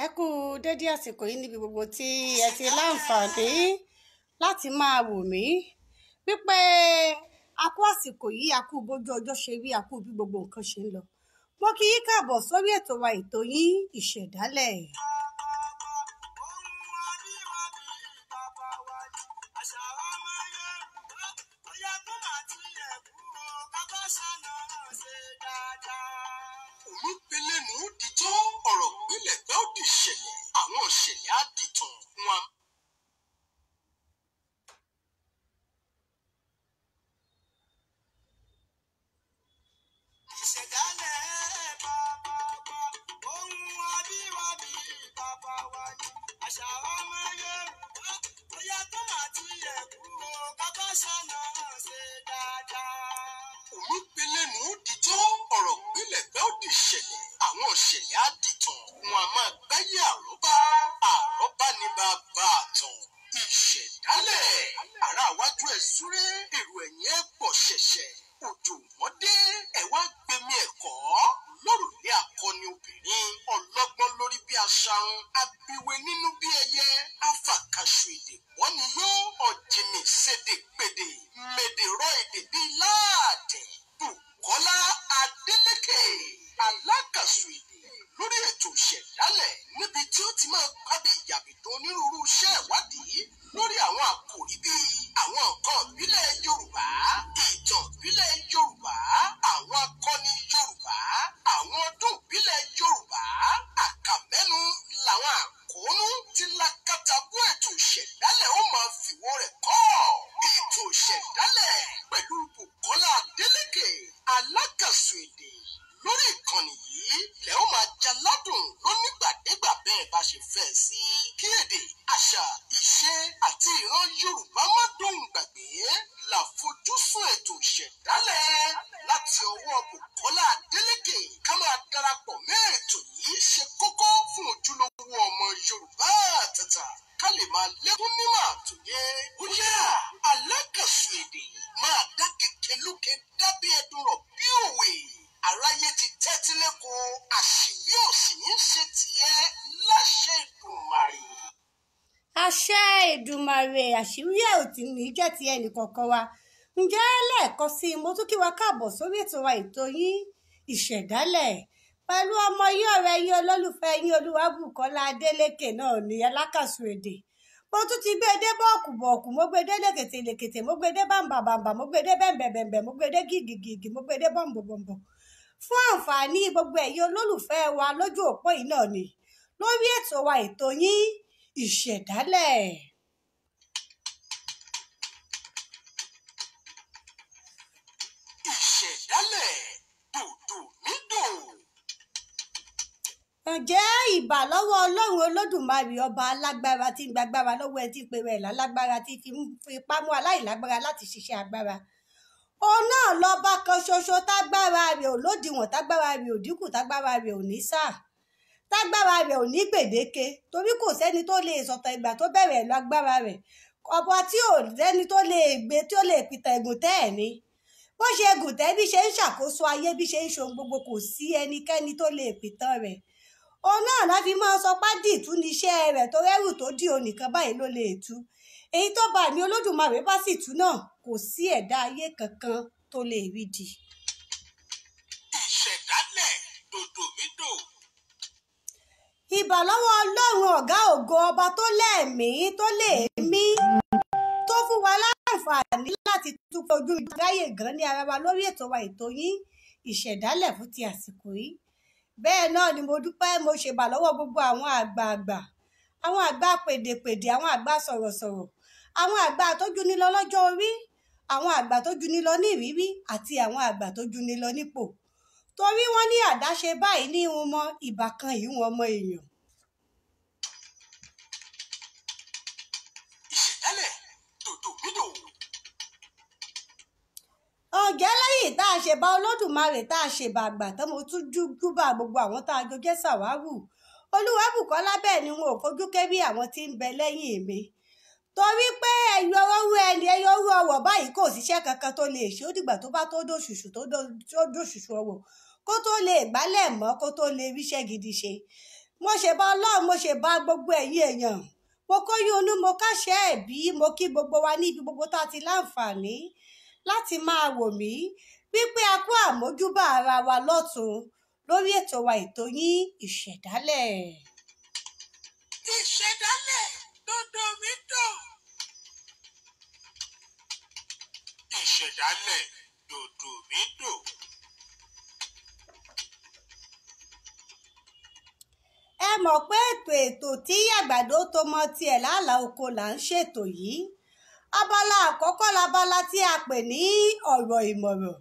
Ẹ kú dédé àsìkò yìí níbi gbogbo tí ẹ ti láǹfààní láti máa wò mí wípé a kú àsìkò yìí, a kú bójú ọjọ́ ṣe rí, a kú bí gbogbo nǹkan ṣe ń lọ. Mo kí yín káàbọ̀ sórí ètò wa, ètò yín Ìṣẹ̀dálẹ̀. Omi pelenu ditọ́, ọ̀rọ̀ gbélẹ̀gbẹ́ ó di ìṣẹ̀lẹ̀, àwọn ìṣẹ̀lẹ̀ á dìtàn wọn. Ìṣẹ̀dálẹ̀ bàbá wa, ohun abíwábí bàbá wa ni. Àṣà ọmọ Yorùbá, ó yẹ kó má tiẹ̀ kú o, ká bá ṣàna ṣe dáadáa. Omi pelenu ditọ́, ọ̀rọ̀ gbélẹ̀gbẹ́ ó di ìṣẹ̀lẹ̀, àwọn ìṣẹ̀lẹ̀ á dìtàn wọn a máa gbáyé àrọ́bá, àrọ́bá ní bàbá àtàn. Ìṣẹ̀dálẹ̀, ará iwájú ẹ̀ súré, èrò ẹ̀yìn ẹ̀ pọ̀ ṣẹ̀ṣẹ̀, òjò mọ́dé ẹ̀ wá gbẹmí ẹ̀kọ́ lórùlé akọni obìnrin ọlọ́gbọ́n lórí bí aṣarun, abiwe nínú bí ẹyẹ, afàkàṣù èdè wọ́n ni yó, ọ̀jìnì ṣèdèpèdè mèdèrọ èdè bíi láàdẹ̀. Bùkọ́lá Adélékè alákàṣù èdè lórí ètò Ìṣẹ̀dálẹ̀, níbi tí ó ti máa pàdé ìyàbìtàn onírúurú iṣẹ́ ìwádìí lórí àwọn àkòrí bíi àwọn nǹkan ìbílẹ̀ Yorùbá, ìtàn ìbílẹ̀ Yorùbá, àwọn akọni Yorùbá, àwọn ọdún ìbílẹ̀ Yorùbá. Àkàmẹ́nu làwọn àkóónú tí lákàtàbú ètò Ìṣẹ̀dálẹ̀ ó máa fìwọ́ rẹ̀ kọ́. Ètò Ìṣẹ̀dálẹ̀ pẹ̀lú Bùkọ́lá Adélékè alákàṣù èdè lórí ìkànnì yìí lẹ́ ó máa jaládùn lónígbàdégbà bẹ́ẹ̀ bá ṣe fẹ́ sí. Kí èdè, àṣà, ìṣe àti ìran Yorùbá má dóhùn gbàgbé làfojúsùn ètò Ìṣẹ̀dálẹ̀ láti ọwọ́ Bùkọ́lá Adélékè. Ká máa darapọ̀ mọ́ ètò yìí ṣe kókó fún ojúlówó ọmọ Yorùbá àtàtà, ká lè máa lékún nímọ̀ àtòyé. Ó yá, alákàṣù èdè máa dá kẹ̀kẹ́ lókè dábí ẹdun rọ̀ bí òwe. Aráyé ti tẹ́tí lẹ́kọ̀ọ́, àṣìwí òsì ní ṣe tiẹ̀ láṣẹ Èdùmàrè. Àṣẹ Èdùmàrè, àṣírí ẹ̀ ò tí ní jẹ́ ti ẹnì kọ̀ọ̀kan wa. Ǹjẹ́ lẹ́ẹ̀kan sí i, mo tún kí wa káàbọ̀ sórí ètò wa, ètò yín Ìṣẹ̀dálẹ̀ pẹ̀lú ọmọ yín, ọ̀rẹ́ yín, olólùfẹ́ yín, Olúwabùkọ́lá Adélékè náà ní alákàṣù èdè. Mo tún ti gbé dé bọ́ọ̀kù bọ́ọ̀kù, mo gbé dé lèkètè lèkètè, mo gbé dé bàǹbà bàǹbà, mo gbé dé bẹ̀m̀bẹ̀ bẹ̀m̀bẹ̀, mo gbé dé gìgìgìgì, mo gbé dé bọ̀m̀bọ̀ bọ̀m̀bọ̀ fún àǹfààní gbogbo ẹ̀yin olólùfẹ́ wa lójú òpó yìí náà ni lórí ètò wa, ètò yín Ìṣẹ̀dálẹ̀. Ìṣẹ̀dálẹ̀ dòdò mídò. Ǹjẹ́ ìbà lọ́wọ́ Ọlọ́run Olódùmarè, ọba alágbára tí ń gbàgbára lọ́wọ́ ẹ tí ń pe rẹ̀ lálágbára, tí fi ń fipá mú aláìlágbára láti ṣiṣẹ́ agbára. Òun náà lọ́ba kan ṣoṣo tágbára rẹ̀ ò lódiwọ̀n, tágbára rẹ̀ ò dínkù, tágbára rẹ̀ ò ní sáà, tágbára rẹ̀ ò ní gbèdéke, torí kò sẹ́ni tó lè sọ̀tàn ìgbà tó bẹ̀rẹ̀ lágbára rẹ̀. Ọba tí ò sẹ́ni tó lè gbé, tí ó lè pìtàn ẹ̀gùn tẹ́ ẹ̀ ní. Bó ṣe gùn tẹ́, bí ṣe ń ṣàkóso ayé, bí ṣe ń ṣohun gbogbo, kò sí ẹnikẹ́ni tó lè pìtàn rẹ̀. Òun náà la fi máa sọ pádì tú ní iṣẹ́ rẹ̀, tó rẹ́rù tó dì òun nìkan báyìí ló lè tú. Èyí tó bá mi Olódùmarè bá sì tú náà, kò sí ẹ̀dá ayé kankan tó lè rí di. Ìṣẹ̀dálẹ̀ dòdò mídò. Ìbà lọ́wọ́ Ọlọ́run ọ̀gá ògo, ọba tó lẹ́ẹ̀mí tó lè mí, tó fún wa láǹfààní láti tún fojú ráyè gan ní ara wa lórí ètò wa, ètò yín Ìṣẹ̀dálẹ̀ fún ti àsìkò yìí. Bẹ́ẹ̀ náà ni mo dúpẹ́, mo ṣèbà lọ́wọ́ gbogbo àwọn àgbààgbà, àwọn àgbà pèdèpèdè, àwọn àgbà sọ̀rọ̀sọ̀rọ̀, àwọn àgbà tó juni lọ lọ́jọ́ orí, àwọn àgbà tó juni lọ ní ìrírí, àti àwọn àgbà tó juni lọ nípò. Torí wọ́n ní àdáṣe báyìí ní ìhun mọ ìbà kan ìhun ọmọ èèyàn. Ìṣẹ̀dálẹ̀ dòdò mídò. Ọ̀jẹ́ lẹ́yìn tá a ṣe bá Olódùmarè, tá a ṣe bá àgbà tán, mo tún júbà gbogbo àwọn tá a jọ jẹ́ sàwárù. Olúwabùkọ́lá bẹ́ẹ̀ ni wọn ò fojú kébí àwọn tí ń bẹ lẹ́yìn mi. Torí pé ẹyọ ọwọ́ ẹni, ẹyọ ọwọ́ ọwọ́ báyìí kò síṣẹ́ kankan tó lè ṣe, ó dìgbà tó bá tó dòṣùṣù tó dòṣùṣù ọwọ́ kó tó lè gbálẹ̀ mọ́, kó tó lè ríṣẹ́ gidi ṣe. Mo ṣèbà Ọlọ́run, mo ṣèbà gbogbo ẹ̀yin èèyàn. Mo kóyún inú, mo káṣẹ́ ẹ̀bí, mo kí gbogbo wa níbi gbogbo tá a ti láǹfààní láti máa wò mí wípé a kú àmójúbà ara wa lọ́tún lórí ètò wa ètò yín Ìṣẹ̀dálẹ̀. Ìṣẹ̀dálẹ̀ dòdò mi dò. Ìṣẹ̀dálẹ̀ dòdò mi dò. Ẹ mọ̀ pé ètò tí àgbàdo tó mọ tiẹ̀ lálàá oko là ń ṣètò yìí. Abala àkọ́kọ́ labala tí a pè ní ọ̀rọ̀ ìmọ̀ràn,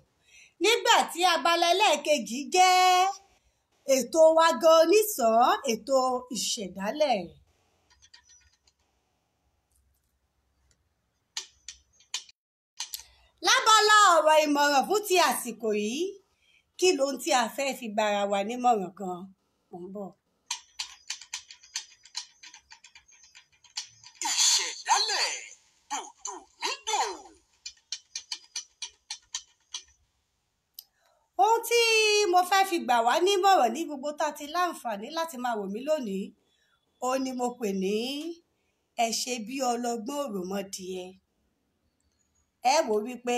nígbà tí abala ẹlẹ́ẹ̀kejì jẹ́ ètò wa gan nísàn, ètò Ìṣẹ̀dálẹ̀. Lábala ọ̀rọ̀ ìmọ̀ràn fún ti àsìkò yìí, kí lohun tí a fẹ́ fi gbára wa nímọ̀ràn gan? Mò ń bọ̀. Ìṣẹ̀dálẹ̀ dòdò mi dò. Ohun tí mo fẹ́ fi gbà wá nímọ̀ràn ní gbogbo tá a ti láǹfààní láti máa wò mí lónìí, òun ni mo pè ní ẹ ṣe bí ọlọ́gbọ́n òròmọdìẹ. Ẹ wò wípé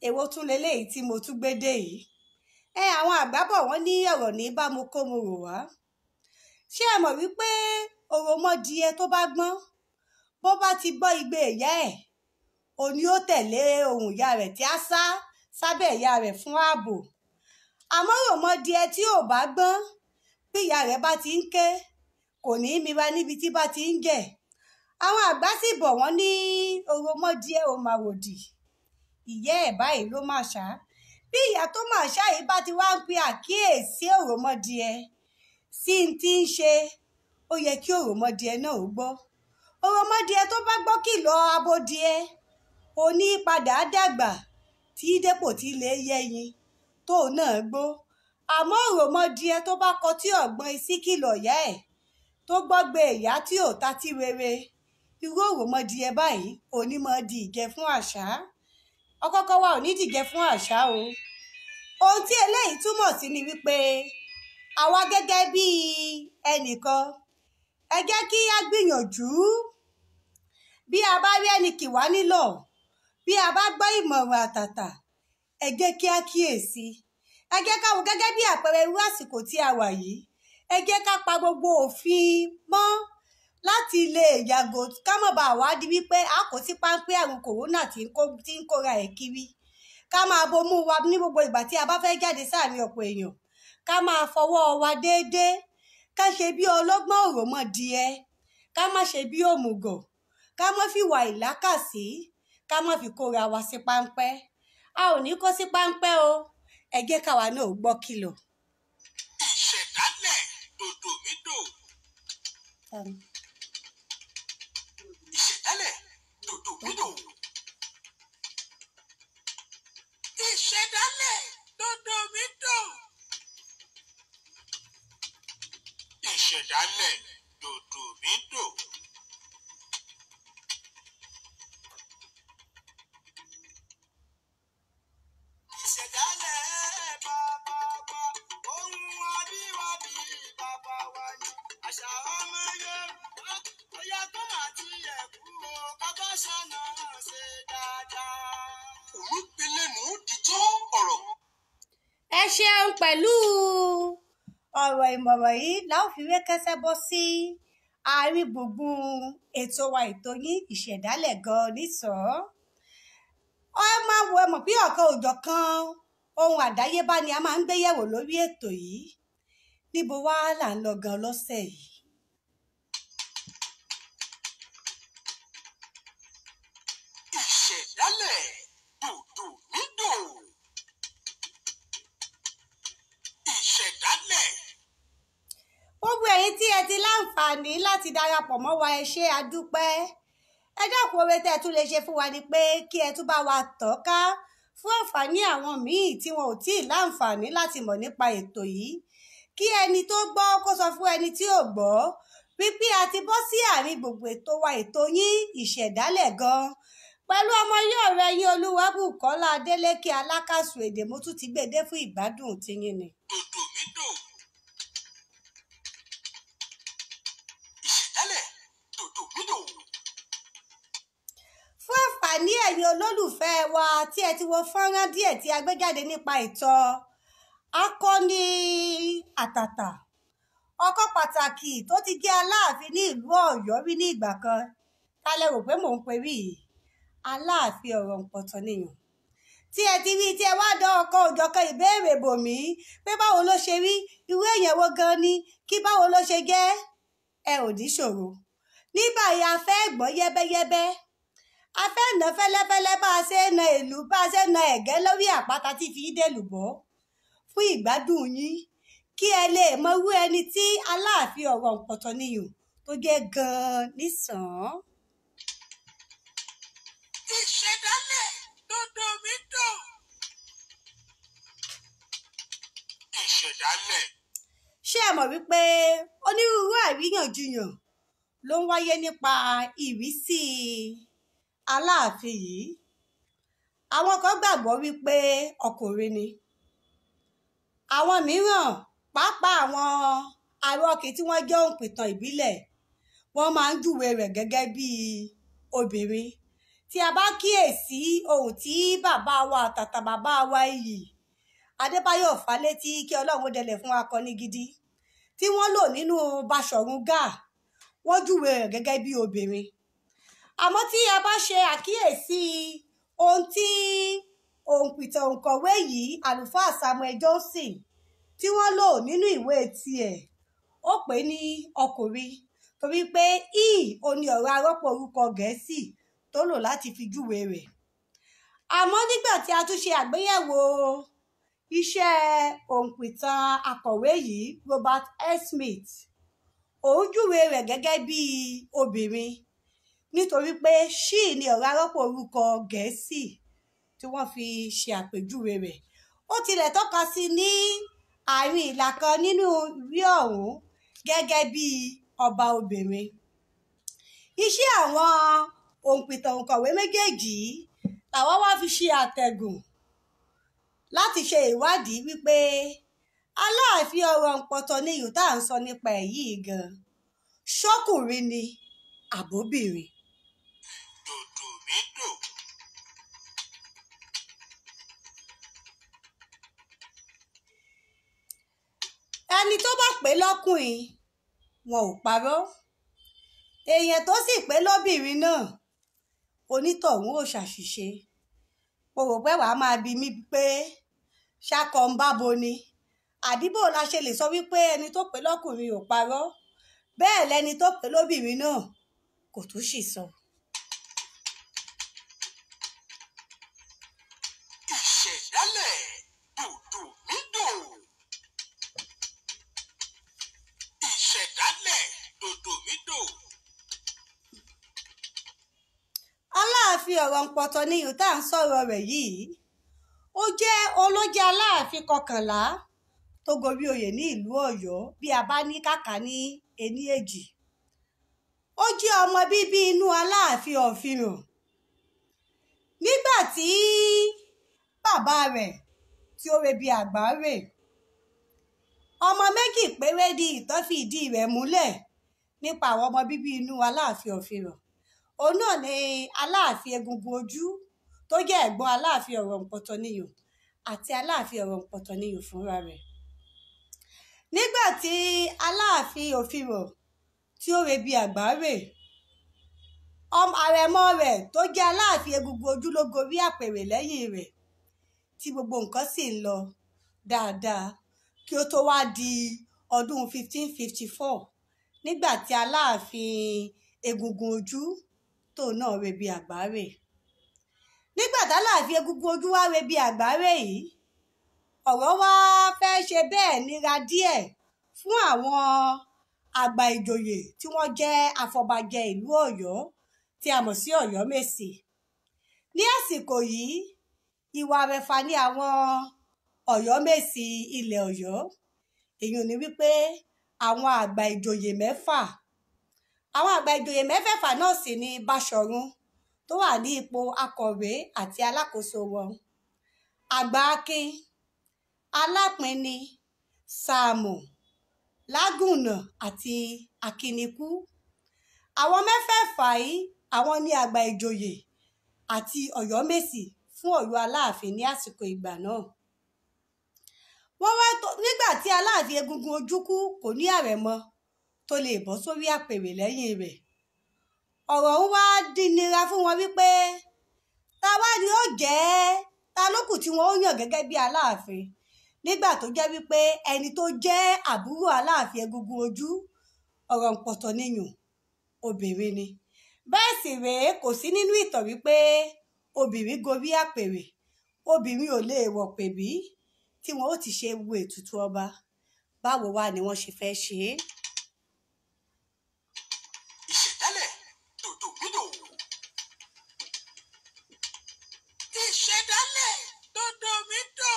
èwo tún leléyìí tí mo tún gbé dé yìí. Ẹ àwọn àgbà bọ̀ wọ́n ní ọ̀rọ̀ ní bá mo kó mo rò wá. Ṣé ẹ mọ̀ wípé òròmọdìẹ tó bá gbọ́n, bó bá ti gbọ́ igbe ìyá ẹ̀, òun ni ó tẹ̀lé ohùn ìyá rẹ̀ tí á sá sábẹ́ ìyá rẹ̀ fún ààbò. Àmọ́ òròmọdìẹ tí ò bá gbọ́n, bí ìyá rẹ̀ bá ti ń ké, kò ní í mira níbi tí bá ti ń jẹ̀. Àwọn àgbà sì bọ̀ wọ́n ní òròmọdìẹ ò mà wòdì, ìyá ẹ̀ báyìí ló mà ṣá. Bí ìyá tó mà ṣá yìí bá ti wá ń pe àkíyèsí òròmọdìẹ sí n tí ń ṣe, ó yẹ kí òròmọdìẹ náà ó gbọ́. Òròmọdìẹ tó bá gbọ́ kìlọ̀ abodìẹ, òní padà dàgbà tí dépò tí lè yẹyin tóun náà gbó. Àmọ́ òròmọdìẹ tó bá kọtí ọ̀gbọ́n sí kìlọ̀ ìyá ẹ̀, tó gbọ́gbe ìyá tí ò tatí rere, irú òròmọdìẹ báyìí òní máa di ìjẹ fún àṣà. Ọ̀kọ̀ọ̀kan wa ò ní dìjẹ fún àṣà o. Ohun tí eléyìí túmọ̀ sí ni wípé àwa gẹ́gẹ́ bí ẹnìkan, ẹ jẹ́ kí á gbìyànjú. Bí a bá rí ẹni kì wá nílọ̀, bí a bá gbọ́ ìmọ̀ràn àtàtà, ẹ jẹ́ kí á kíyèsi. Ẹ jẹ́ ká wo gẹ́gẹ́ bí àpẹẹrẹ irú àsìkò tí a wà yìí. Ẹ jẹ́ ká pa gbogbo òfin mọ́ láti lè yàgò ká má bàa wá di wípé a kò sí páńpẹ́ àrùn kòrónà tí ń kóra ẹ̀ kiri. Ká máa bomú wa ní gbogbo ìgbà tí a bá fẹ́ jáde sáàrin ọ̀pọ̀ èèyàn. Ká máa fọwọ́ wa déédéé. Ká ṣe bí ọlọ́gbọ́n òròmọdìẹ. Ká má ṣe bí òmùgọ̀. Ká má fi wà ìlákàsí. Ká má fi kóra wa sí páńpẹ́. A ò ní kó sí páńpẹ́ o. Ẹ jẹ́ káwa náà gbọ́ kìlọ̀. Ìṣẹ̀dálẹ̀ dòdò mi dò. Ìṣẹ̀dálẹ̀ dòdò mi dò. Ìṣẹ̀dálẹ̀ dòdò mi dò. Ìṣẹ̀dálẹ̀ dòdò mi dò. Ìṣẹ̀dálẹ̀ bàbá wa, ohun àbíwábí bàbá wa ni. Àṣà ọmọ Yorùbá, ó yẹ kó má tiẹ̀ kú o, ká bá ṣàna ṣe dáadáa. Òun pelẹ́nu ó dijọ́ ọ̀rọ̀. Ẹ ṣeun pẹ̀lú ọ̀rọ̀ ìmọ̀ràn yìí la ó fi wé kẹ́sẹ́ bọ́ sí àárín gbùngbùn ètò wa ètò yín Ìṣẹ̀dálẹ̀ gan nísàn. Ọ máa wo ẹ mọ̀ bí ọ̀kan òjọ̀kan ohun àdáyébá ni a máa ń gbé yẹ̀wò lórí ètò yìí. Níbo wá là ń lọ gan lọ́sẹ̀ yìí? Ìṣẹ̀dálẹ̀ dòdò mi dò. Ìṣẹ̀dálẹ̀. Gbogbo ẹ̀yin tí ẹ ti láǹfààní láti darapọ̀ mọ́ wa, ẹ ṣé, a dúpẹ́. Ẹ dákun, oore tẹ́ ẹ tún lè ṣe fún wa ni pé kí ẹ tún bá wa tàn ká fún àǹfààní àwọn míì tí wọn ò tíì láǹfààní láti mọ̀ nípa ètò yìí. Kí ẹni tó gbọ́ kó sọ fún ẹni tí ò gbọ́ wípé a ti bọ́ sí àárín gbogbo ètò wa ètò yín Ìṣẹ̀dálẹ̀ gan. Pẹ̀lú ọmọ yóò rẹ yín Olúwabùkọ́lá Adélékè Alákàsù èdè, mo tún ti gbé dé fún ìgbádùn tiyín ni. Dòdò mi dò. ẹ̀yin olólùfẹ́ wa tí ẹ ti wo fọ́nrán díẹ̀ tí a gbé jáde nípa ìtàn akọni àtàtà, ọkọ pàtàkì tó ti jẹ́ Aláàfin ní ìlú Ọ̀yọ́ rí ní ìgbà kan. Ta lẹ rò pé mò ń perí yìí? Aláàfin Ọ̀rọ̀ǹpọ̀tọ̀níyùn. Tí ẹ ti rí, tí ẹ wá dán ọkọ òjọ̀kan ìbéèrè bò mí pé báwo ló ṣe rí, irú èèyàn wo gan ni, kí báwo ló ṣe jẹ́, ẹ ò ní ṣòro. Ní báyìí a fẹ́ gbọ́ yẹ́bẹ́yẹ́bẹ́, a fẹ́ nà fẹ́lẹ́fẹ́lẹ́ bá a ṣe ń na ìlú, bá a ṣe ń na ẹ̀gẹ́ lórí àpáta tí fi délùbọ́ fún ìgbádùn yín, kí ẹ lè mọ irú ẹni tí Aláàfin Ọ̀rọ̀ǹpọ̀tọ̀níyùn tó jẹ́ gan-an nísàn-án. Ìṣẹ̀dálẹ̀ dòdò mi dò. Ìṣẹ̀dálẹ̀. Ṣé ẹ mọ̀ wípé onírúurú àríyànjiyàn ló ń wáyé nípa ìrísí Aláàfin yìí? Àwọn kan gbàgbọ́ wípé ọkùnrin ni. Àwọn mìíràn, pàápàá àwọn arọ́kì tí wọ́n jẹ́ òǹpìtàn ìbílẹ̀, wọ́n máa ń júwe rẹ̀ gẹ́gẹ́ bí obìnrin. Tí a bá kíyèsí ohun tí bàbá wa àtàtà, bàbá wa iyì Adébáyọ̀ Fálétí, kí Ọlọ́run dẹlẹ̀ fún akọni gidi, tí wọ́n lò nínú Baṣọ̀run Gáà, wọ́n júwe rẹ̀ gẹ́gẹ́ bí obìnrin. Àmọ́ tí a bá ṣe àkíyèsí ohun tí òǹpìtàn òǹkọ̀wé yìí, àlùfáà Samuel Johnson, tí wọ́n lò nínú ìwé tiẹ̀, ó pè é ní ọkùnrin torí pé e ò ní ọ̀rọ̀ arọ́pò orúkọ Gẹ̀ẹ́sì tó lò láti fi júwe rẹ̀. Àmọ́ nígbà tí a tún ṣe àgbéyẹ̀wò iṣẹ́ òǹpìtàn akọ̀wé yìí, Robert S. Smith, òun júwe rẹ̀ gẹ́gẹ́ bí obìnrin nítorí pé she ni ọ̀rọ̀ arọ́pò orúkọ Gẹ̀ẹ́sì tí wọ́n fi ṣe àpèjúwe rẹ̀. Ó tilẹ̀ tọ́ka sí ní àárín ìlà kan nínú ìwé ọ̀hún gẹ́gẹ́ bí ọba obìnrin. Iṣẹ́ àwọn òǹpìtàn òǹkọ̀wé méjèèjì yìí làwọn wá fi ṣe àtẹ̀gùn láti ṣe ìwádìí wípé Aláàfin Ọ̀rọ̀ǹpọ̀tọ̀níyùn tá à ń sọ nípa ẹ̀ yìí gan, ṣọ́kùnrin ni àbóbìnrin. Dòdò mi dò. Ẹni tó bá pè lọ́kùnrin, wọn ò parọ́. Èèyàn tó sì pè lóbìnrin náà, onítọ̀hún ò ṣàṣìṣe. Mo rò pé wàá máa bi mí pé ṣákọ ń bábo ni, àbí bó la ṣe lè sọ wípé ẹni tó pè lọ́kùnrin ò parọ́, bẹ́ẹ̀ lẹni tó pè lóbìnrin náà kò tún sì sọ. Ìṣẹ̀dálẹ̀ dòdò mi dò. Ìṣẹ̀dálẹ̀ dòdò mi dò. Aláàfin Ọ̀rọ̀ǹpọ̀tọ̀níyùn tá à ń sọ̀rọ̀ rẹ̀ yìí, ó jẹ́ olójẹ́ Aláàfin kọkànlá tó gorí oyè ní ìlú Ọ̀yọ́ bí a bá ní kàkà ní ení èjì. Ó jẹ́ ọmọ bíbí inú Aláàfin Ọ̀fìràn. Nígbà tí bàbá rẹ̀ tí ó rebi àgbáre, ọmọ méjì péré ni ìtàn fi ìdí rẹ̀ múlẹ̀ nípa àwọn ọmọ bíbí inú Aláàfin Ọ̀fìràn. Òun náà ni Aláàfin Egungun Ojú tó jẹ́ ẹ̀gbọ́n Aláàfin Ọ̀rọ̀ǹpọ̀tọ̀níyùn àti Aláàfin Ọ̀rọ̀ǹpọ̀tọ̀níyùn fúnra rẹ̀. Nígbà tí Aláàfin Ọ̀fìràn tí ó rebi àgbáre, àrẹ̀mọ rẹ̀ tó jẹ́ Aláàfin Egungun Ojú ló gorí àpèrè lẹ́yìn rẹ̀, tí gbogbo nǹkan sì ń lọ dáadáa kí ó tó wá di ọdún 1554 nígbà tí Aláàfin Egungun Ojú tó náà rebi àgbáre. Nígbà tí Aláàfin Egungun Ojú wá rebi àgbáre yìí, ọ̀rọ̀ wá fẹ́ ṣe bẹ́ẹ̀ nira díẹ̀ fún àwọn àgbà ìjòyè tí wọ́n jẹ́ afọbajẹ ìlú Ọ̀yọ́ tí a mọ̀ sí Ọ̀yọ́mèsì. Ní àsìkò yìí, ìwà rẹ̀fà ní àwọn Ọ̀yọ́mèsì ilẹ̀ Ọ̀yọ́. Èyí ò ní wípé àwọn àgbà ìjòyè mẹ́fà. Àwọn àgbà ìjòyè mẹ́fẹ̀ẹ̀fà náà sì ni Baṣọ̀run tó wà ní ipò akọ̀wé àti alákòóso wọn. Àgbà Akin, Alápinni, Sàámù, Lágùnà àti Akínikú. Àwọn mẹ́fẹ̀ẹ̀fà yìí, àwọn ni àgbà ìjòyè àti Ọ̀yọ́mèsì fún Ọ̀yọ́ Aláàfin ní àsìkò ìgbà náà. Wọ́n wá tó nígbà tí Aláàfin Egungun Ojú kú, kò ní àrẹ̀mọ tó lè bọ́ sórí àpèrè lẹ́yìn rẹ̀. Ọ̀rọ̀ ń wá di nira fún wọn wípé ta wá ni ó jẹ́ ta lókù tí wọ́n ó yàn gẹ́gẹ́ bí Aláàfin, nígbà tó jẹ́ wípé ẹni tó jẹ́ àbúrò Aláàfin Egungun Ojú, Ọ̀rọ̀ǹpọ̀tọ̀ níyùn, obìnrin ni. Bẹ́ẹ̀ sì rèé, kò sí nínú ìtàn wípé obìnrin gorí àpèrè, obìnrin ò lè wọ̀ pèbí tí wọn ó ti ṣe wo ètùtù ọba. Báwo wá ni wọ́n ṣe fẹ́ ṣe é? Ìṣẹ̀dálẹ̀ dòdòmídò. Ìṣẹ̀dálẹ̀ dòdòmídò.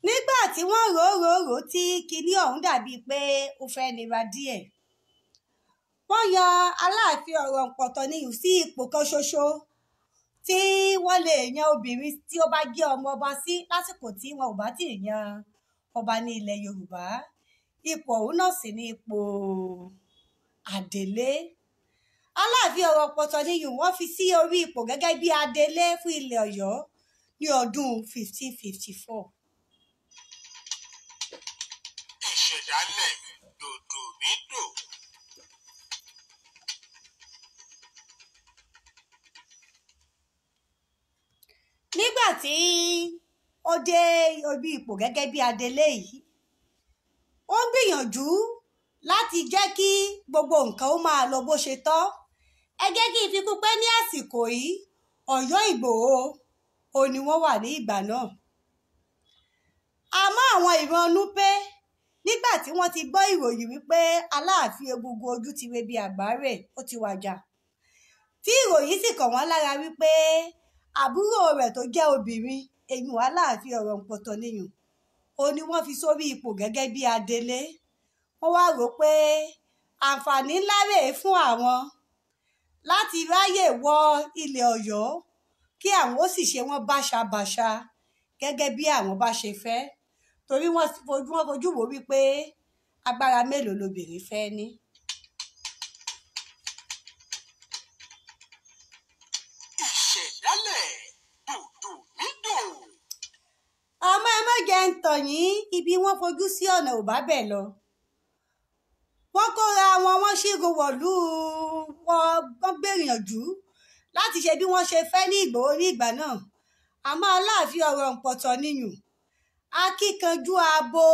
Nígbà tí wọ́n rò ó rò ó tí kinní ọ̀hún dàbíi pé ó fẹ́ nira díẹ̀, wọ́n yan Aláàfin Ọ̀rọ̀ǹpọ̀tọ̀ níyùn sí ipò kan ṣoṣo tí wọ́n lè yan obìnrin tí ó bá jẹ́ ọmọ ọba sí lásìkò tí wọn ò bá tí ì yan ọba ní ilẹ̀ Yorùbá. Ipò ọ̀hún náà sì ní ipò adelé. Aláàfin Ọ̀rọ̀ǹpọ̀tọ̀ níyùn wọ́n fi sí orí ipò gẹ́gẹ́ bí adelé fún ilẹ̀ Ọ̀yọ́ ní ọdún 1554. Ìṣẹ̀dálẹ̀ dòdòmídò. Nígbà tí ó dé orí ipò gẹ́gẹ́ bí adelé yìí, ó ń gbìyànjú láti jẹ́ kí gbogbo nǹkan ó máa lọ bó ṣe tọ́. Ẹ jẹ́ kí n fi kún pé ní àsìkò yìí, Ọ̀yọ́ Ìgbòho ò ní wọ́n wà ní ìgbà náà. Àmọ́ àwọn ìran Núpé, nígbà tí wọ́n ti gbọ́ ìròyìn wípé Aláàfin Egungun Ojú ti rebi àgbáre, ó ti wàjà, tí ìròyìn sì kàn wọ́n lára wípé àbúrò rẹ̀ tó jẹ́ obìnrin, eyín Aláàfin Ọ̀rọ̀ǹpọ̀tọ̀ níyùn, ó ní wọ́n fi sórí ipò gẹ́gẹ́ bí adelé. Wọ́n wá rò pé àǹfààní ńlá rèé fún àwọn láti ráyè wọ ilẹ̀ Ọ̀yọ́ kí àwọn ó sì ṣe wọ́n báṣabàṣa gẹ́gẹ́ bí àwọn bá ṣe fẹ́, torí wọ́n fojú wò wípé agbára mélòó lobìnrin fẹ́ ní. Ìṣẹ̀dálẹ̀ dòdòmídò. Àmọ́ ẹ má jẹ́ ń tàn yín, ibi wọ́n fojú sí ọ̀nà ò bá bẹ̀ lọ. Wọ́n kóra wọn, wọ́n ṣígun wọ̀lú, wọ́n gbìyànjú láti ṣe bí wọ́n ṣe fẹ́ ní Ìgbòho ní ìgbà náà. Àmọ́ Aláàfin Ọ̀rọ̀ǹpọ̀tọ̀ níyùn, akíkanjú abo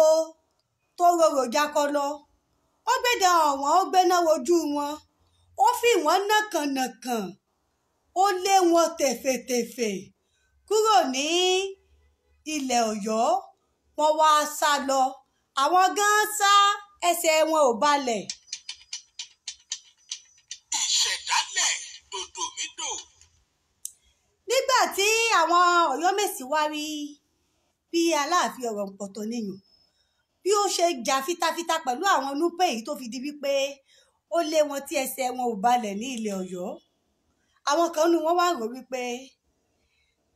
tó rorò jakọlọ, ó gbéda ọ̀wọ́n, ó gbéná wojú wọn, ó fi wọ́n nàkànàkàn, ó lé wọn tèfètèfè kúrò ní ilẹ̀ Ọ̀yọ́. Wọ́n wá sá lọ, àwọn gan sá, ẹsẹ̀ wọn ò balẹ̀. Ìṣẹ̀dálẹ̀ dòdòmídò. Nígbà tí àwọn Ọ̀yọ́mèsì wá rí bí Aláàfin Ọ̀rọ̀ǹpọ̀tọ̀ níyùn bí ó ṣe jà fitafita pẹ̀lú àwọn Núpé yìí tó fi di wípé ó lé wọn tí ẹsẹ̀ wọn ò balẹ̀ ní ilẹ̀ Ọ̀yọ́, àwọn kan nu wọn wá rò wípé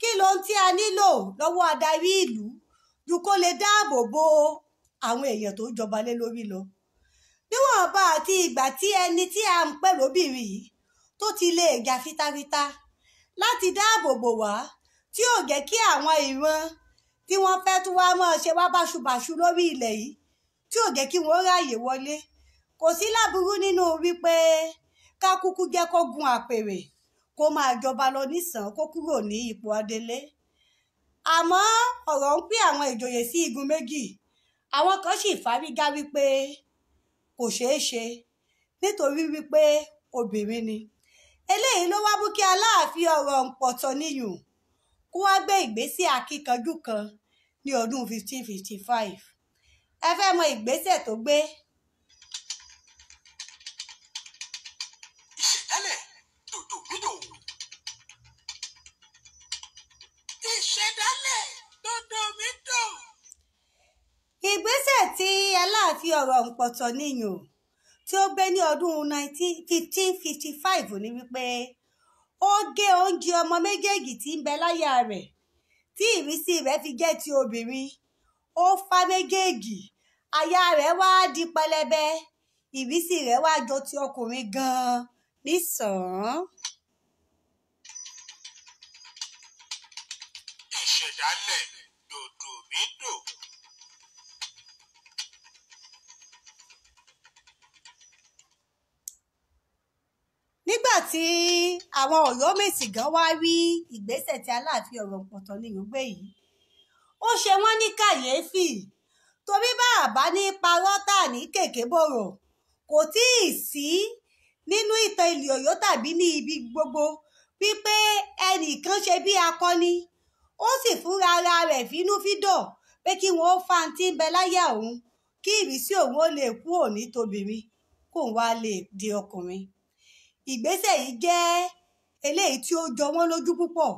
kí lohun tí a nílò lọ́wọ́ adarí ìlú ju kó lè dáàbò bo àwọn èèyàn tó jọba lé lórí lọ. Níwọ̀nba àti ìgbà tí ẹni tí a ń pè lóbìnrin yìí tó ti lè jà fitafita láti dáàbò bò wá, tí ò jẹ́ kí àwọn ìran tí wọ́n fẹ́ tún wá máa ṣe wá báṣubàṣu lórí ilẹ̀ yìí, tí ò jẹ́ kí wọ́n ráàyè wọlé, kò sí láburú nínú wípé ká kúkú jẹ́ kó gun àpèrè kó máa jọba lọ nísàn, kó kúrò ní ipò adelé. Àmọ́ ọ̀rọ̀ ń pín àwọn ìjòyè sí igun méjì. Àwọn kan sì fárígá wípé kò ṣeé ṣe nítorí wípé obìnrin ni. Eléyìí ló wá mú kí Aláàfin Ọ̀rọ̀ǹpọ̀tọ̀ níyùn kó wá gbé ìgbésẹ̀ akíkanjú kan ní ọdún 1555. Ẹ fẹ́ mọ ìgbésẹ̀ tó gbé? Ìṣẹ̀dálẹ̀ dòdòmídò. Ìṣẹ̀dálẹ̀ dòdòmídò. Ìgbésẹ̀ tí Aláàfin Ọ̀rọ̀ǹpọ̀tọ̀ níyùn tí ó gbé ní ọdún 1555 ni wípé ó gé oúnjẹ ọmọ méjèèjì tí ń bẹ láyà rẹ̀ tí ìrísí rẹ̀ fi jẹ́ ti obìnrin. Ó fá méjèèjì, àyà rẹ̀ wá di pẹlẹbẹ, ìrísí rẹ̀ wá jọ ti ọkùnrin gan-an nísàn-án. Ìṣẹ̀dálẹ̀ dòdòmídò. Nígbà tí àwọn Ọ̀yọ́mèsì gan wá rí ìgbésẹ̀ tí Aláàfin Ọ̀rànpọ̀tọ̀niyùn gbé yìí, ó ṣe wọ́n ní kàyéfì, torí bá a bá ní parọ́ tà ní kèké bọ̀rọ̀, kò tí ì sí nínú ìtàn ilẹ̀ Ọ̀yọ́ tàbí ní ibi gbogbo wípé ẹnìkan ṣe bí akọni, ó sì fúnra ara rẹ̀ fínúfíndọ̀ pé kí wọ́n fa tí ń bẹ láyà òun, kí ìrísí òun ó lè kú òní tóbìnrin, kóun wá lè di ọkùnrin. Ìgbésẹ̀ yìí jẹ́ eléyìí tí ó jọ wọ́n lójú púpọ̀.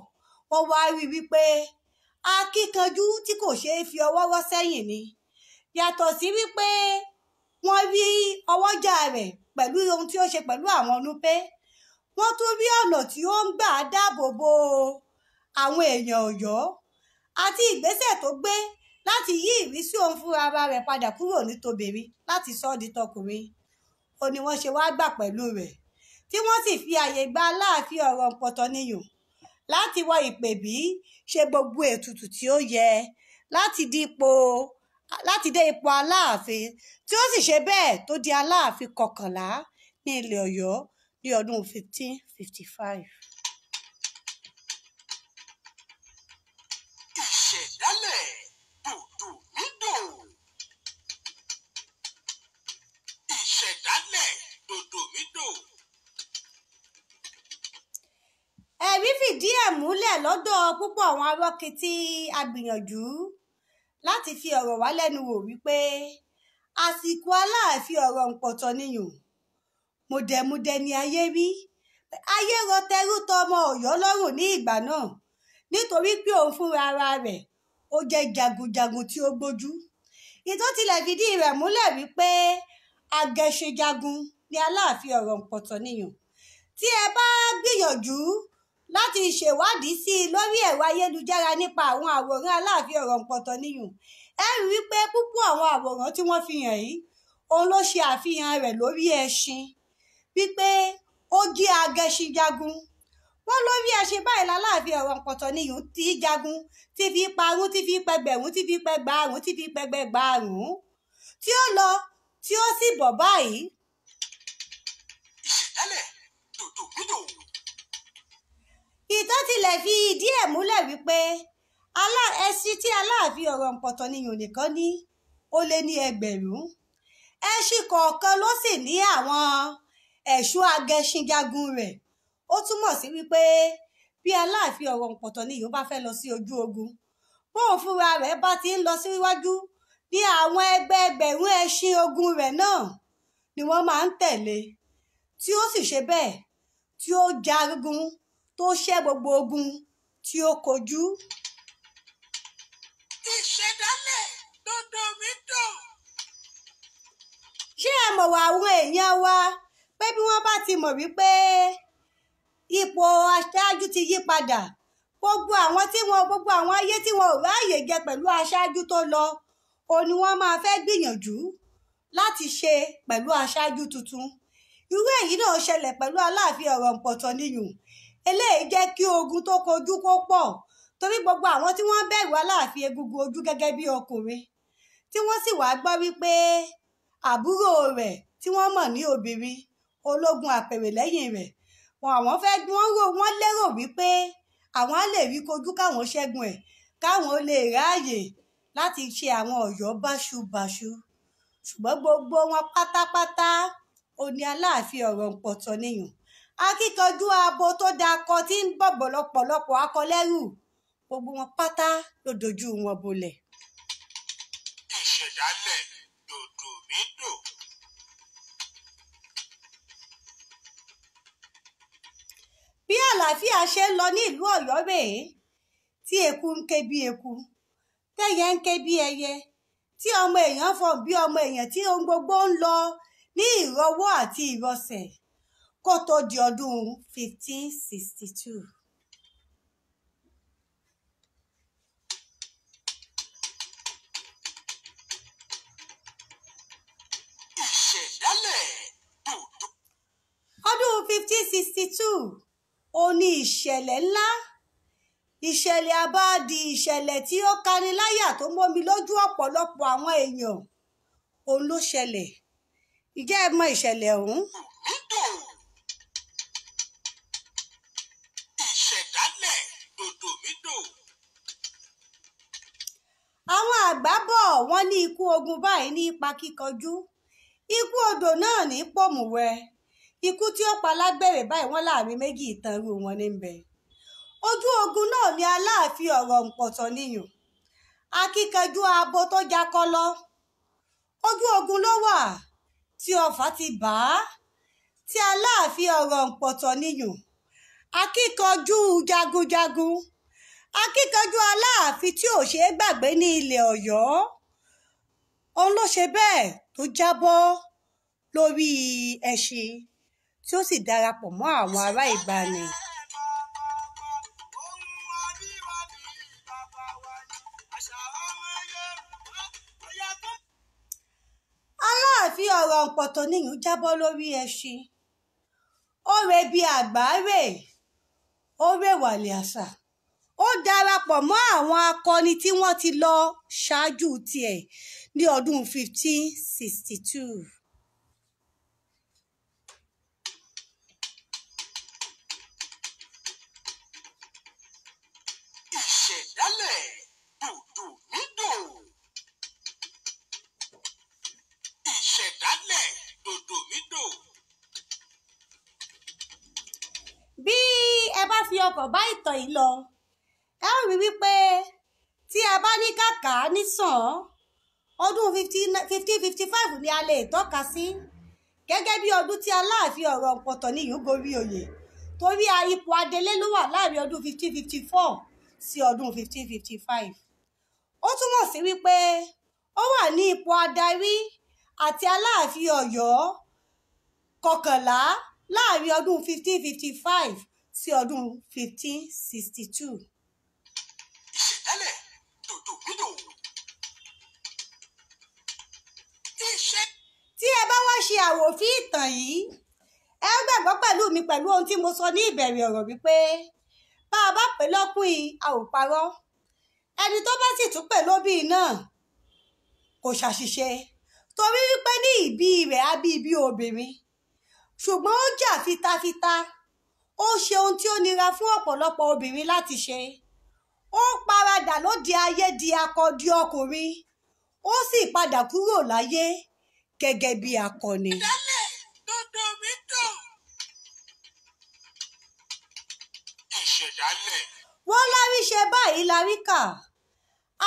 Wọ́n wá rí wípé akíkanjú tí kò ṣeé fi ọwọ́ rọ́ sẹ́yìn ni. Yàtọ̀ sí wípé wọ́n rí ọwọ́jà rẹ̀ pẹ̀lú ohun tí ó ṣe pẹ̀lú àwọn Núpé, wọ́n tún rí ọ̀nà tí ó ń gbà dáàbò bo àwọn èèyàn Ọ̀yọ́ àti ìgbésẹ̀ tó gbé láti yí ìrísí òun fúnra ara rẹ̀ padà kúrò ní tobìnrin láti sọ ọ́ di tọkùnrin. Ó ní wọ́n ṣe wá gbà pẹ̀lú rẹ̀, tí wọ́n sì fi àyè gba Aláàfin Ọ̀rànpọ̀tọ̀niyùn láti wọ ìpèbí, ṣe gbogbo ètùtù tí ó yẹ láti dé ipò Aláàfin, tí ó sì ṣe bẹ́ẹ̀ tó di Aláàfin kọkànlá ní ilẹ̀ Ọ̀yọ́ ní ọdún 1555. Ìṣẹ̀dálẹ̀ dòdòmídò. Ìṣẹ̀dálẹ̀ dòdòmídò. Ẹ̀rí fìdí ẹ̀ múlẹ̀ lọ́dọ̀ púpọ̀ àwọn arọ́kití agbìyànjú láti fi ọ̀rọ̀ wá lẹ́nu wò wípé àsìkò Aláàfin Ọ̀rànpọ̀tọ̀niyùn mùdẹ̀mùdẹ̀ ni ayé rí. Ayé rọ tẹrú tọmọ Ọ̀yọ́ lọ́rùn ní ìgbà náà, nítorí pé òun fúnra ara rẹ̀ ó jẹ́ jagunjagun tí ó gbójú. Ìtàn tilẹ̀ fìdí rẹ̀ múlẹ̀ wípé agẹṣinjagun ni Aláàfin Ọ̀rànpọ̀tọ̀niyùn. Tí ẹ bá gbìyànjú láti ṣèwádìí sí i lórí ẹ̀rọ ayélujára nípa àwọn àwòrán Aláàfin Ọ̀rànpọ̀tọ̀niyùn, ẹ rí wípé púpọ̀ àwọn àwòrán tí wọ́n fi hàn yìí, òun ló ṣe àfihàn rẹ̀ lórí ẹṣin, wípé ó jẹ́ agẹṣinjagun. Wọ́n lórí ẹṣin báyìí l'Aláàfin Ọ̀rànpọ̀tọ̀niyùn tí jagun, tí fi parun, tí fi pẹgbẹ̀rún, tí fi pẹgbàárún, tí fi pẹgbẹgbàárún, tí ó lọ tí ó sì bọ̀ báyìí. Ìṣẹ̀dálẹ̀ dòdòmídò. Ìtàn tilẹ̀ fi ìdí ẹ̀ múlẹ̀ wípé ẹṣin tí Aláàfin Ọ̀rànpọ̀tọ̀niyùn nìkan ní ó lé ní 1000. Ẹṣin kọ̀ọ̀kan ló sì ní àwọn ẹ̀ṣọ́ agẹṣinjagun rẹ̀. Ó túmọ̀ sí wípé bí Aláàfin Ọ̀rànpọ̀tọ̀niyùn bá fẹ́ lọ sí ojú ogun, bóun fúnra rẹ̀ bá ti ń lọ síwájú ní àwọn ẹgbẹẹgbẹ̀rún ẹṣin ogun rẹ̀ náà ni wọ́n máa ń tẹ̀lé, tí ó sì ṣe bẹ́ẹ̀ tí ó jagun tó ṣẹ́ gbogbo ogun tí ó kojú. Ìṣẹ̀dálẹ̀ dòdòmídò. Ṣé ẹ mọ̀ wá àwọn èèyàn wa pé bí wọ́n bá ti mọ̀ wípé ipò aṣáájú ti yí padà, gbogbo àwọn ayé tí wọn ò ráàyè jẹ pẹ̀lú aṣáájú tó lọ, òun ni wọ́n máa fẹ́ gbìyànjú láti ṣe pẹ̀lú aṣáájú tuntun. Irú èyí náà ṣẹlẹ̀ pẹ̀lú Aláàfin Ọ̀rànpọ̀tọ̀niyùn. Eléyìí jẹ́ kí ogun tó kojú kó pọ̀, torí gbogbo àwọn tí wọ́n bẹ̀rù Aláàfin egungun ojú gẹ́gẹ́ bí ọkùnrin, tí wọ́n sì wá gbọ́ wípé àbúrò rẹ̀ tí wọ́n mọ̀ ní obìnrin ológun àpèrè lẹ́yìn rẹ̀, àwọn fẹ́ wọ́n lérò wípé àwọn á lè rí kojú káwọn ṣẹ́gun ẹ̀, káwọn lè ráàyè láti ṣe àwọn Ọ̀yọ́ báṣubàṣu. Ṣùgbọ́n gbogbo wọn pátápátá ó ní Aláàfin Ọ̀rànpọ̀tọ̀niyùn, akíkanjú abo tó dakọ tí ń bọ̀ lọ́pọ̀lọpọ̀ akọ lẹ́rù, gbogbo wọn pátá ló dojú wọn bolẹ̀. Ìṣẹ̀dálẹ̀ dòdòmídò. Bí àlàáfíà ṣe ń lọ ní ìlú Ọ̀yọ́ rèé, tí eku ń ké bí eku, tẹ́yẹ ń ké bí ẹyẹ, tí ọmọ èèyàn fọ̀ bí ọmọ èèyàn, tí ohun gbogbo ń lọ ní ìrọwọ́ àti ìrọsẹ̀ kó tó di ọdún 1562. Ìṣẹ̀dálẹ̀ dòdò. Ọdún 1562 ó ní ìṣẹ̀lẹ̀ ńlá, Ìṣẹ̀lẹ̀ àbáàdì, ìṣẹ̀lẹ̀ tí ó kaniláyà tó mómi lójú ọ̀pọ̀lọpọ̀ àwọn èèyàn, òun ló ṣẹlẹ̀. Ǹjẹ́ ẹ mọ ìṣẹ̀lẹ̀ ọ̀hún? Mídò. Ìṣẹ̀dálẹ̀ dòdòmídò. Àwọn àgbà bọ̀ wọ́n ní ikú ogun báyìí ní ipa kíkanjú, ikú odò náà ní pòmùwẹ̀, ikú tí ó pa lágbèrè báyìí wọ́n láàrin méjì ìtàn irú wọn ní bẹ. Ojú ogun náà ni Aláàfin Ọ̀rọ̀ǹpọ̀tọ̀níyùn, akíkanjú abo tó jakọlọ. Ojú ogun ló wà tí ọfà ti bà á, tí Aláàfin Ọ̀rọ̀ǹpọ̀tọ̀níyùn, akíkanjú jagunjagun, akíkanjú Aláàfin tí ò ṣeé gbàgbé ní ilẹ̀ Ọ̀yọ́. Òun ló ṣe bẹ́ẹ̀ tó jábọ́ lórí ẹṣin tí ó sì darapọ̀ mọ́ àwọn ará ìgbàanì. Aláàfin Ọ̀rọ̀ǹpọ̀tọ̀níyùn jábọ́ lórí ẹṣin, ó re bí àgbáre, ó rèwàlẹ̀ àṣà, ó darapọ̀ mọ́ àwọn akọni tí wọ́n ti lọ ṣáájú tiẹ̀ ní ọdún 1562. Ìṣẹ̀dálẹ̀ dòdòmídò. Ìṣẹ̀dálẹ̀ dòdòmídò. Bí ẹ bá fi ọkàn bá ìtàn yìí lọ, ẹ ó rí wípé tí a bá ní kàkà nísàn, ọdún 1555 ni a lè tọ́ka sí gẹ́gẹ́ bí ọdún tí Aláàfin Ọ̀rọ̀ǹpọ̀tọ̀níyùn gorí oyè, torí ipò adelé ló wà láàrin ọdún 1554 sí ọdún 1555. Ó túmọ̀ sí wípé ó wà ní ipò adarí àti Aláàfin Ọ̀yọ́ kọkànlá láàrin ọdún 1555 sí ọdún 1562. Ìṣẹ̀dálẹ̀ dòdòmídò. Iṣẹ́ Tí ẹ bá wá ṣe àwòfín ìtàn yìí, ẹ ó gbàgbọ́ pẹ̀lú mi pẹ̀lú ohun tí mo sọ ní ìbẹ̀rẹ̀ ọ̀rọ̀ wípé bá a bá pè lọ́kùnrin a ò parọ́, ẹni tó bá sì tún pè lóbìnrin náà kò ṣàṣìṣe, torí wípé ní ìbí rẹ̀ á bí bí obìnrin, ṣùgbọ́n ó jà fitafita, ó ṣe ohun tí ó nira fún ọ̀pọ̀lọpọ̀ obìnrin láti ṣe. Ó paradà lóde ayé di akọ di ọkùnrin, ó sì padà kúrò láyé gẹ́gẹ́ bí akọni. Ìṣẹ̀dálẹ̀ dòdòmídò. Ìṣẹ̀dálẹ̀. Wọ́n lárí ṣe báyìí láríkà,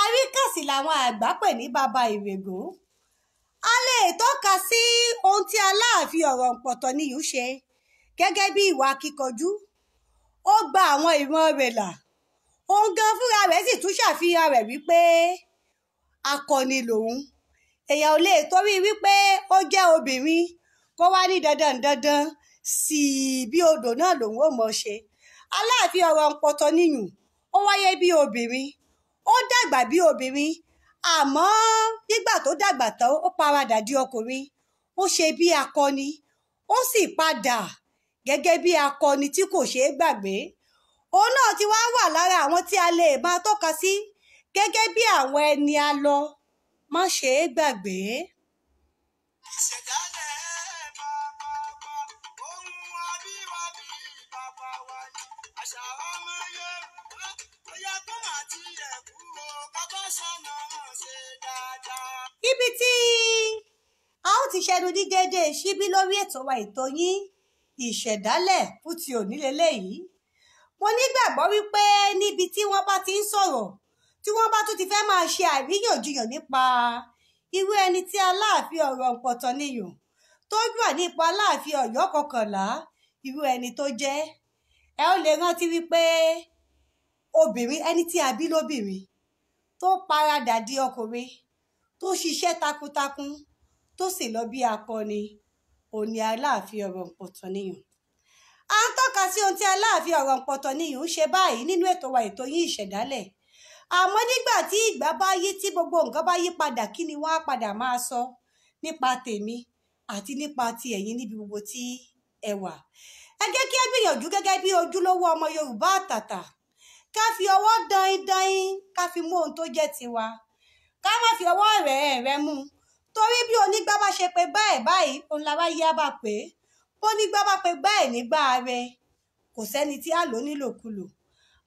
àríkà sì làwọn àgbà pè ní baba ìrègùn. A lè tọ́ka sí ohun tí Aláàfin Ọ̀rọ̀ǹpọ̀tọ̀níyùn ṣe gẹ́gẹ́ bí ìwà akíkanjú. Ó gba àwọn ìran rẹ̀ là, òun gan fúnra rẹ̀ sì tún ṣàfihàn rẹ̀ wípé akọni lòun. Èèyàn ò lè torí wípé ó jẹ́ obìnrin kó wá ní dandan dandan sí bí odò náà lòun ò mọ̀ ṣe. Aláàfin Ọ̀rọ̀ǹpọ̀tọ̀níyùn ó wáyé bí obìnrin, ó dàgbà bí obìnrin, àmọ́ nígbà tó dàgbà tán ó paradà di ọkùnrin, ó ṣe bí akọni, ó sì padà gẹ́gẹ́ bí akọni tí kò ṣeé gbàgbé. Òun náà ti wá wà lára àwọn tí a lè máa tọ́ka sí gẹ́gẹ́ bí àwọn ẹni a lọ má ṣe é gbàgbé. Ìṣẹ̀dálẹ̀ bàbá wa, ohun àbíwábí bàbá wa ni. Àṣà ọmọ Yorùbá, ó yẹ kó má tiẹ̀ kú o, ká bá ṣàna ṣe dáadáa. Ibi tí a ó ti ṣẹnu ní déédéé síbí lórí ètò wa ètò yín Ìṣẹ̀dálẹ̀ fún ti òní leléyìí. Mo nígbàgbọ́ wípé níbi tí wọ́n bá ti ń sọ̀rọ̀, tí wọ́n bá tún ti fẹ́ máa ṣe àríyànjiyàn nípa irú ẹni tí Aláàfin Ọ̀rọ̀ǹpọ̀tọ̀níyùn tó wà ní ipò Aláàfin Ọ̀yọ́ kọkànlá, irú ẹni tó jẹ́. Ẹ ó lè rántí wípé obìnrin, ẹni tí a bí lóbìnrin tó paradà di ọkùnrin, tó ṣiṣẹ́ takuntakun, tó sì lọ bí akọni, òun ni Aláàfin Ọ̀rọ̀ǹpọ̀tọ̀níyùn. À ń tọ́ka sí ohun tí Aláàfin Ọ̀rọ̀ǹpọ̀tọ̀níyùn ń ṣe báyìí nínú ètò wa ètò yín Ìṣẹ̀dálẹ̀. Àmọ́ nígbà tí ìgbà bá yí, tí gbogbo nǹkan bá yí padà, kí ni wọ́n á padà máa sọ nípa tèmi àti nípa ti ẹ̀yin níbi gbogbo tí ẹ wà. Ẹ jẹ́ kí á gbìyànjú gẹ́gẹ́ bí ojúlówó ọmọ Yorùbá àtàtà Ká fi ọwọ́ dain-dain ká fi mú ohun tó jẹ́ tiwa, ká má fi ọwọ́ rẹ̀ mú, torí bí onígbá bá ṣe pé báyìí báyìí òun lára yá bá pé, bónígbá bá pé báyìí nígbà rẹ̀ kò sẹ́ni tí á lò nílòkulò.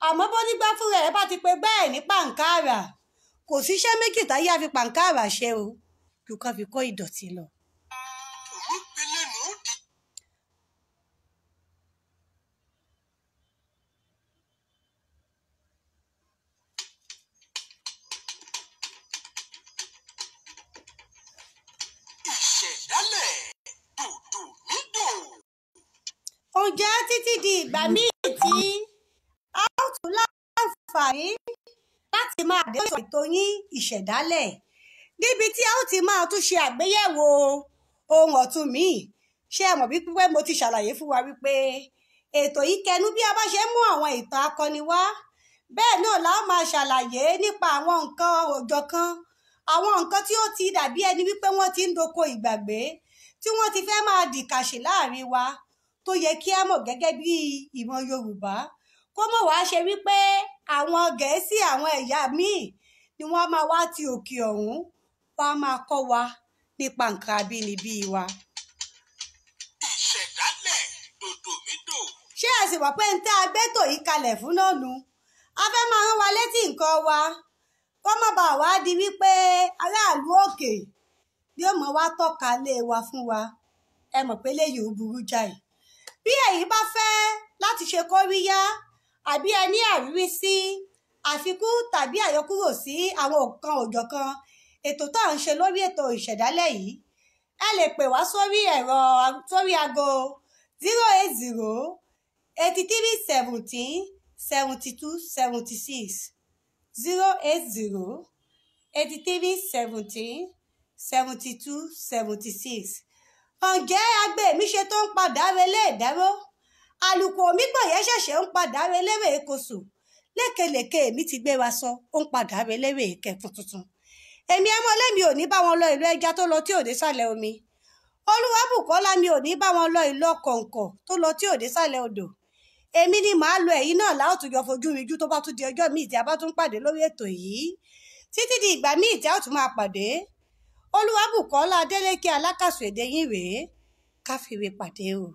Àmọ́ bónígbá fúnra ẹ̀ bá ti pé báyìí ní pàǹkárà, kò síṣẹ́ méjì táyé á fi pàǹkárà ṣe o, ju ká fi kó ìdọ̀tí lọ. Omi gbélé nù ó di. Ìṣẹ̀dálẹ̀ dòdò mí dò. Ǹjẹ́ títí di ìgbà míì tí a ó tún láǹfààní láti máa dé ètò yín Ìṣẹ̀dálẹ̀, níbi tí a ó ti máa tún ṣe àgbéyẹ̀wò ohun ọ̀tun míì. Ṣé ẹ mọ̀ bí pípẹ́ mo ti ṣàlàyé fún wa wípé ètò yìí kẹnu bí a bá ṣe ń mú àwọn ìtàn akọni wá, bẹ́ẹ̀ náà la ó máa ṣàlàyé nípa àwọn nǹkan òjọ̀kan, àwọn nǹkan tí ó ti dàbí ẹni wípé wọ́n ti ń doko ìgbàgbé, tí wọ́n ti fẹ́ máa dìkàṣì láàrin wa, tó yẹ kí á mọ̀ gẹ́gẹ́ bí ìran Yorùbá. Kó mọ̀ wá ṣe wípé àwọn Gẹ̀ẹ́sì, àwọn ẹ̀yà míì ni wọ́n máa wá ti òkè ọ̀hún wá máa kọ́ wa nípa nǹkan abínibí wa. Ìṣẹ̀dálẹ̀ dòdò mí dò. Ṣé ẹ sì wà pé ń tẹ́ agbẹ́tò yìí kalẹ̀ fún náà nu? A fẹ́ máa rán wa létí nǹkan wa, kó má bàa wá di wípé aráàlú òkè ni ó mọ̀ wá tọ́ka lé wa fún wa. Ẹ mọ̀ pé léyìí ò burú jáì. Bí ẹ̀yin bá fẹ́ láti ṣe kóríyá àbí ẹ ní àríwí sí àfikún tàbí àyọkúrò sí àwọn nǹkan òjọ̀kan ètò tá à ń ṣe lórí ètò Ìṣẹ̀dálẹ̀ yìí, ẹ lè pè wá sórí ẹ̀rọ sórí aago 080 83 17 72 76, 080 83 17 72 76. Ǹjẹ́ agbe mi ṣe tó ń padà relé ìdáró? Àlùkò mi gbọ̀nyẹ́ ṣẹ̀ṣẹ̀ ń padà relé rèé kosù. Lékelèke mi ti gbéra sọ, ó ń padà relé rèé kẹfun tuntun. Èmi ẹmọ lẹ́mi ò ní bá wọn lọ ìlú ẹja tó lọ tí ò dé sàlẹ̀ omi. Olúwabùkọ́lá mi ò ní bá wọn lọ ìlú ọkọ̀ǹkọ̀ tó lọ tí ò dé sàlẹ̀ odò. Èmi ni màá lọ, ẹ̀yin náà la ó tún jọ fojú rinjú tó bá tún di ọjọ́ míì tí a bá tún pàdé lórí ètò yìí. Títí di ìgbà míì tí a ó tún máa pàdé. Olúwabùkọ́lá Adélékè Alákàsù èdè yín rèé. Ká fi re pàdé o.